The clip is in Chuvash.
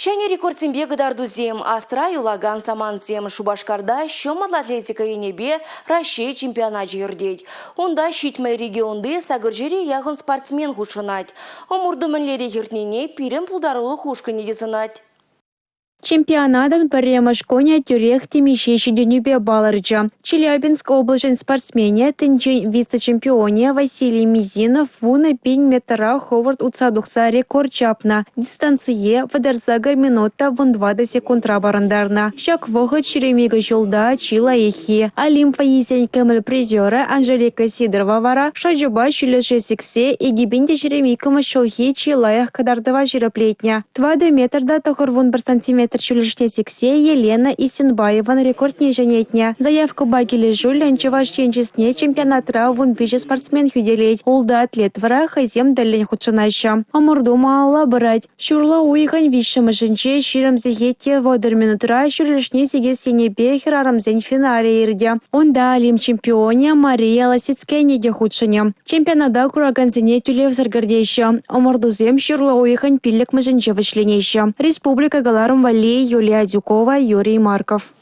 Ҫӗнӗ рекордсемпе кӑтартусем, асра юлакан самантсем Шупашкарта ҫӑмӑл атлетика енӗпе Раҫҫей чемпионачӗ иртет. Унта 70 регионти сакӑрҫӗре яхӑн спортсмен хутшӑнать. Ӑмӑрту мӗнлерех иртнине пирӗн пултарулӑх ушкӑнӗ те сӑнать. Чемпионатӑн пӗрремӗш кунӗ тӳрех темиҫе ҫитӗнӳпе палӑрчӗ. Челябинск облаҫӗн спортсменӗ, тӗнчен вице-чемпионӗ Василий Мизинов 10 пин метра хӑвӑрт утса тухса рекорд ҫапнӑ. Дистанцие 38 минут та 14 секундра парӑнтарнӑ. Ҫак вӑхӑт 22 ҫулта чи лайӑххи. Олимп вӑййисен кӗмӗл призерӗ Анжелика Сидорова вара шӑчӑпа ҫӳллӗше сиксе 2022-мӗш ҫулхи чи лайӑх кӑтартӑва ҫирӗплетнӗ. Тӑватӑ метр та 91 сантиметр ҫӳллӗшне сиксе Елена Исинбаеван рекордне ҫӗнетнӗ. Заявкӑпа килӗшӳллӗн Чӑваш Ен чысне чемпионатра 13 спортсмен хӳтӗлет. Ултӑ атлет вара хӑйсем тӗллӗн хутшӑнаҫҫӗ. Ӑмӑрту малалла пырать. Ҫурла уйӑхӗн виҫҫӗмӗшӗнче 20 сехет те 30 минутра ҫӳллӗшне сикес енӗпе хӗрарӑмсен финалӗ иртӗ. Унта Олимп чемпионӗ Мария Ласицкене те хутшӑнӗ. Чемпионата куракансене тӳлевсӗр кӗртеҫҫӗ. Ӑмӑртусем ҫурла уйӑхӗн 5-мӗшӗнче вӗҫленеҫҫӗ. Республика кӑларӑм валли Юлия Адюкова, Юрий Марков.